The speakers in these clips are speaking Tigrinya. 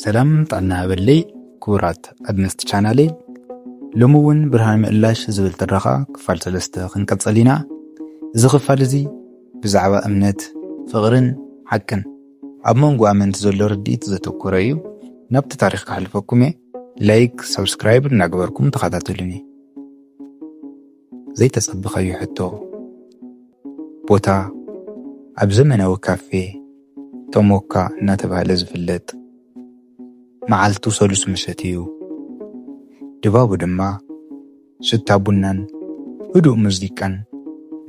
ሰላም ጥዕና በለይ ክቡራት ኣድነስቲ ቻናለይ። ሎሚ እውን ብርሃን ምእላሽ ዝብል ትረኻ ክፋል ሰለስተ ክንቀጽል ኢና። እዚ ክፋል እዚ ብዛዕባ እምነት፣ ፍቕርን ሓቅን ኣብ መንጎ ኣመንቲ ዘሎ ርድኢት ዘተኮረ እዩ። ናብቲ ታሪኽ ከሕልፈኩም እየ። ላይክ፣ ሰብስክራይብ እናገበርኩም ተኸታተሉኒ። ዘይተጸበኻዮ ሕቶ። ቦታ፣ ኣብ ዘመናዊ ካፌ ቶሞካ እናተባህለ ዝፍለጥ። መዓልቱ ሰሉስ ምሸት እዩ። ድባቡ ድማ ሽታ ቡናን ህዱእ ሙዚቃን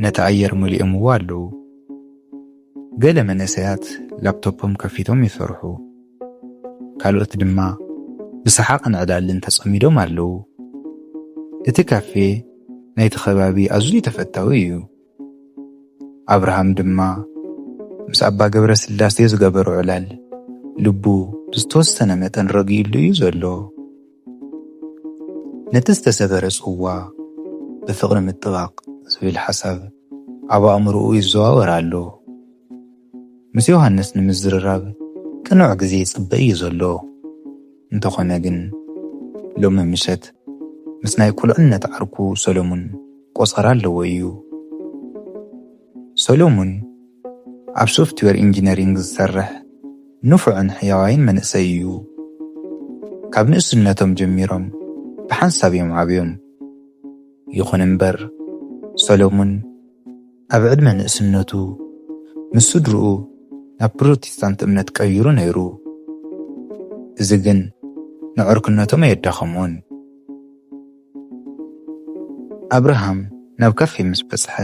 ነቲ ኣየር መሊኦምዎ ኣለዉ። ገለ መንእሰያት ላፕቶፖም ከፊቶም ይሰርሑ። ካልኦት ድማ ብሰሓቕን ዕላልን ተጸሚዶም ኣለዉ። እቲ ካፌ ናይቲ ከባቢ ኣዝዩ ተፈታዊ እዩ። ኣብርሃም ድማ ምስ ኣባ ገብረ ስላሴ ዝገበሮ ዕላል ልቡ ብዝተወሰነ መጠን ረጊእሉ እዩ ዘሎ። ነቲ ዝተሰበረ ጽዋ ብፍቕሪ ምጥባቕ ዝብል ሓሳብ ኣብ ኣእምሮኡ ይዘዋወር ኣሎ። ምስ ዮሃንስ ንምዝርራብ ቅኑዕ ግዜ ይጽበ እዩ ዘሎ። እንተኾነ ግን ሎሚ ምሸት ምስ ናይ ቁልዕነት ዓርኩ ሰሎሙን ቆጸራ ኣለዎ እዩ። ሰሎሙን ኣብ ሶፍትዌር ኢንጂነሪንግ ዝሰርሕ ንፉዕን ሕያዋይን መንእሰይ እዩ። ካብ ንእስነቶም ጀሚሮም ብሓንሳብ እዮም ዓብዮም። ይኹን እምበር ሰሎሙን ኣብ ዕድመ ንእስነቱ ምስ ስድርኡ ናብ ፕሮቴስታንት እምነት ቀይሩ ነይሩ። እዚ ግን ንዕርክነቶም ኣየዳኸሞን። ኣብርሃም ናብ ካፌ ምስ በጽሐ፣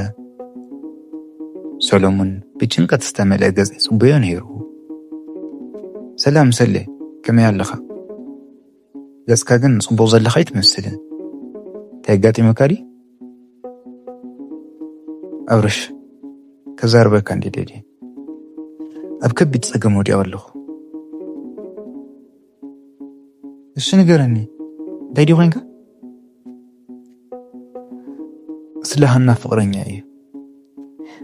ሰሎሙን ብጭንቀት ዝተመልአ ገጽ ይጽበዮ ነይሩ። "ሰላም ሰሌ፣ ከመይ ኣለኻ? ገጽካ ግን ጽቡቕ ዘለኻ ኣይትመስልን። እንታይ ኣጋጢሙካ ድዩ?" "ኣብርሽ፣ ከዛርበካ እንዲ ደልየ። ኣብ ከቢድ ጸገም ወዲቐ ኣለኹ." "እሺ ንገረኒ፣ እንታይ ድዩ ኮንካ?" "ስለ ሃና ፍቕረኛ እዩ።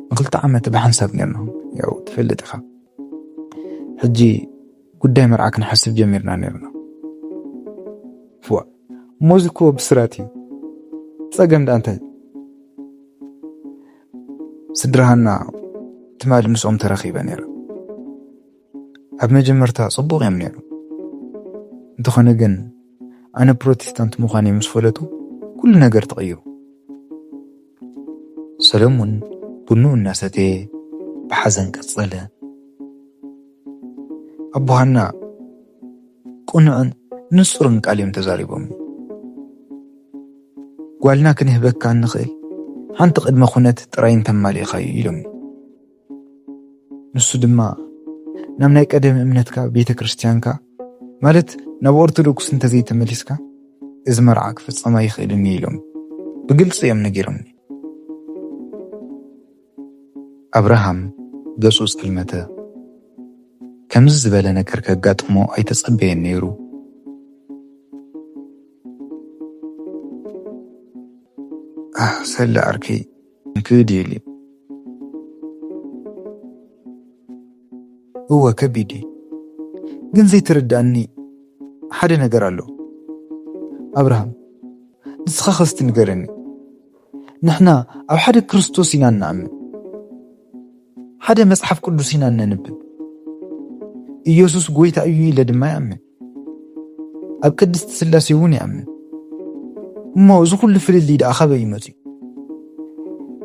ንክልተ ዓመት ብሓንሳብ ኔርና፣ ያው ትፈልጥ ኢኻ። ሕጂ ጉዳይ መርዓ ክንሓስብ ጀሚርና ኔርና." "ዋ፣ እሞ እዚ እኮ ብስራት እዩ። ጸገም ደኣ እንታይ?" "ስድራ ሃና ትማሊ ምስኦም ተራኺበ ኔረ። ኣብ መጀመርታ ጽቡቕ እዮም ኔሮም። እንተኾነ ግን ኣነ ፕሮቴስታንት ምዃነይ ምስ ፈለጡ ኩሉ ነገር ተቐይሩ." ሰለሙን ቡኑ እናሰተየ ብሓዘን ቀጸለ። ኣቦ ሃና ቅኑዕን ንጹርን ቃል እዮም ተዛሪቦም። "ጓልና ክንህበካ እንኽእል ሓንቲ ቅድመ ኩነት ጥራይ እንተማሊእኻ እዩ" ኢሎምኒ። ንሱ ድማ "ናብ ናይ ቀደም እምነትካ፣ ቤተ ክርስቲያንካ፣ ማለት ናብ ኦርቶዶክስ እንተዘይተመሊስካ እዚ መርዓ ክፍጸም ኣይኽእልን እዩ" ኢሎም ብግልጺ እዮም ነጊሮምኒ። ኣብርሃም ገጹ ጸልመተ። ከምዚ ዝበለ ነገር ከጋጥሞ ኣይተጸበየን ነይሩ። "ኣህ፣ ሰለ ዓርከይ፣ ክብድ ይብል እዩ። እወ፣ ከቢድ እዩ። ግን ዘይተረዳእኒ ሓደ ነገር ኣሎ። ኣብርሃም፣ ንስኻ ኸስቲ ንገረኒ። ንሕና ኣብ ሓደ ክርስቶስ ኢና እንኣምን። ሓደ መጽሓፍ ቅዱስ ኢና እነንብብ። ኢየሱስ ጐይታ እዩ ኢለ ድማ ይኣምን። ኣብ ቅድስቲ ስላሴ እውን ይኣምን። እሞ እዚ ኩሉ ፍልልይ ደኣ ካበይ እዩ መጺኡ?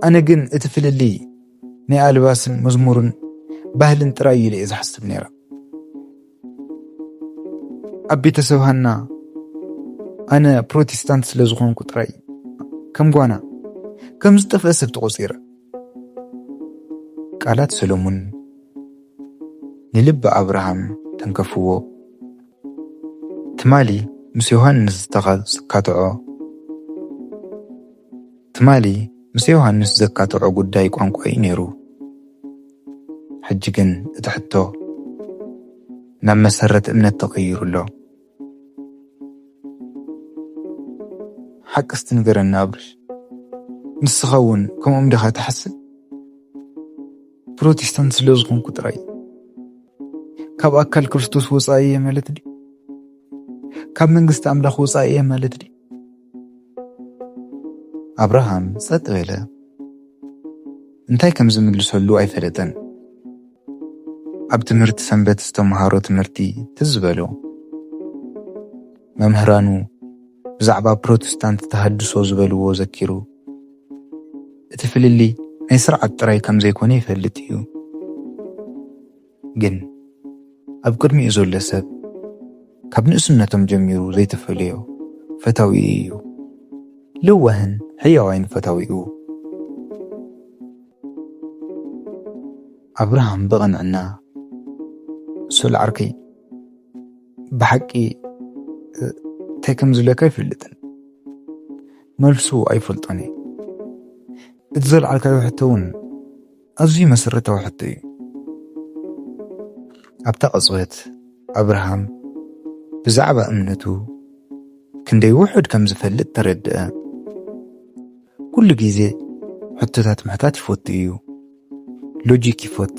ኣነ ግን እቲ ፍልልይ ናይ ኣልባስን መዝሙርን ባህልን ጥራይ እዩ ኢለ እየ ዝሓስብ ነይረ። ኣብ ቤተሰብ ሃና ኣነ ፕሮቴስታንት ስለ ዝኾንኩ ጥራይ ከም ጓና፣ ከም ዝጠፍአ ሰብ ተቖጺረ።" ቃላት ሰሎሙን ንልቢ ኣብርሃም ተንከፍዎ። ትማሊ ምስ ዮሃንስ ዝተኻ-፣ ዝካትዖ፣ ትማሊ ምስ ዮሃንስ ዘካትዖ ጉዳይ ቋንቋ እዩ ነይሩ። ሕጂ ግን እቲ ሕቶ ናብ መሰረት እምነት ተቐይሩ ኣሎ። ሓቂ እስቲ ንገረኒ ኣብርሽ፣ ንስኻ እውን ከምኦም ዲኻ ትሓስብ? ፕሮቴስታንት ስለ ዝኾንኩ ጥራይ ካብ ኣካል ክርስቶስ ወጻኢ እየ ማለት ድዩ? ካብ መንግስቲ ኣምላኽ ወጻኢ እየ ማለት ድዩ? ኣብርሃም ጸጥ በለ። እንታይ ከም ዝምልሰሉ ኣይፈለጠን። ኣብ ትምህርቲ ሰንበት ዝተምሃሮ ትምህርቲ ትዝ በሎ። መምህራኑ ብዛዕባ ፕሮቴስታንት ተሃድሶ ዝበልዎ ዘኪሩ፣ እቲ ፍልልይ ናይ ስርዓት ጥራይ ከም ዘይኮነ ይፈልጥ እዩ። ግን ኣብ ቅድሚኡ ዘሎ ሰብ ካብ ንእስነቶም ጀሚሩ ዘይተፈለዮ ፈታዊኡ እዩ። ለዋህን ሕያዋይን ፈታዊኡ። ኣብርሃም ብቕንዕና፣ "ሶል ዓርከይ፣ ብሓቂ እንታይ ከም ዝብለካ ኣይፈልጥን። መልሱ ኣይፈልጦን እየ። እቲ ዘልዓልካዮ ሕቶ እውን ኣዝዩ መሰረታዊ ሕቶ እዩ።" ኣብታ ቅጽበት ኣብርሃም ብዛዕባ እምነቱ ክንደይ ውሑድ ከም ዝፈልጥ ተረድአ። ኩሉ ግዜ ሕቶታት ምሕታት ይፈቱ እዩ። ሎጂክ ይፈቲ።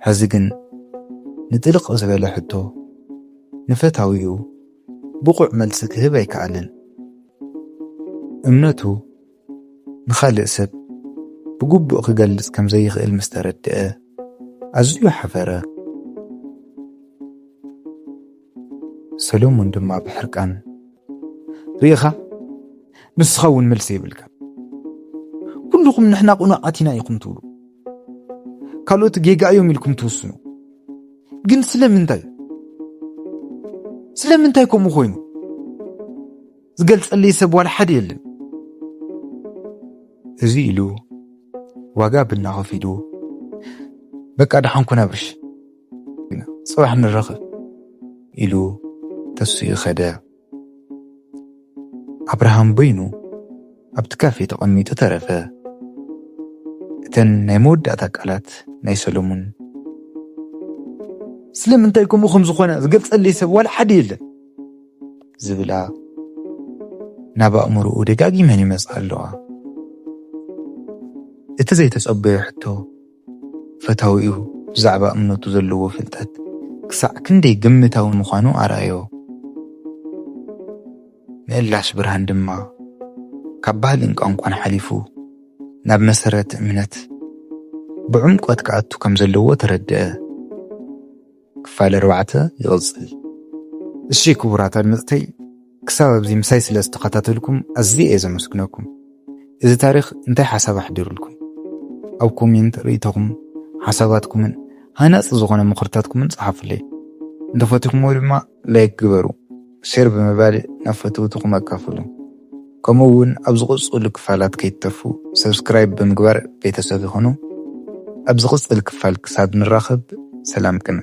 ሕዚ ግን ንጥልቕ ዝበለ ሕቶ፣ ንፈታዊኡ ብቑዕ መልሲ ክህብ ኣይከኣለን። እምነቱ ንኻልእ ሰብ ብግቡእ ክገልጽ ከም ዘይኽእል ምስ ተረድአ፣ ኣዝዩ ሓፈረ። ሰሎሞን ድማ ብሕርቃን፣ "ርኢኻ? ንስኻ እውን መልሲ የብልካ። ኩልኹም ንሕና ቅኑዓት ኢና ኢኹም ትብሉ። ካልኦት ጌጋ እዮም ኢልኩም ትውስኑ። ግን ስለምንታይ? ስለምንታይ ከምኡ ኮይኑ? ዝገልጸለይ ሰብ ዋላ ሓደ የለን." እዚ ኢሉ ዋጋ ብናኸፊሉ፣ "በቃ ደሓን ኩን ኣብርሽ፣ ጽባሕ ንራኸብ" ኢሉ ተሲኡ ኸደ። ኣብርሃም በይኑ ኣብቲ ካፌ ተቐሚጡ ተረፈ። እተን ናይ መወዳእታ ቃላት ናይ ሰሎሙን፣ "ስለምንታይ ከምኡ ከም ዝኾነ ዝገልጸለይ ሰብ ዋላ ሓደ የለን" ዝብላ ናብ ኣእምሮኡ ደጋጊመን ይመጽኣ ኣለዋ። እቲ ዘይተጸበዮ ሕቶ፣ ፈታዊኡ ብዛዕባ እምነቱ ዘለዎ ፍልጠት ክሳዕ ክንደይ ግምታዊ ምዃኑ ኣርኣዮ። ምእላሽ ብርሃን ድማ ካብ ባህልን ቋንቋን ሓሊፉ ናብ መሰረት እምነት ብዕምቆት ክኣቱ ከም ዘለዎ ተረድአ። ክፋል ኣርባዕተ ይቕጽል። እሺ ክቡራት ኣድመጽተይ፣ ክሳብ ኣብዚ ምሳይ ስለ ዝተኸታተልኩም ኣዝየ እየ ዘመስግነኩም። እዚ ታሪኽ እንታይ ሓሳብ ኣሕዲሩልኩም? ኣብ ኮሜንት ርእይቶኹም፣ ሓሳባትኩምን ሃናጺ ዝኾነ ምኽርታትኩምን ጸሓፉለይ። እንተፈቲኹምዎ ድማ ላይክ ግበሩ፣ ሼር ብምባል ናብ ፈተውትኹም ኣካፍሉ። ከምኡ እውን ኣብ ዝቕጽሉ ክፋላት ከይትጠፉ ሰብስክራይብ ብምግባር ቤተሰብ ይኹኑ። ኣብ ዝቕጽል ክፋል ክሳብ ንራኸብ ሰላም ቅነ።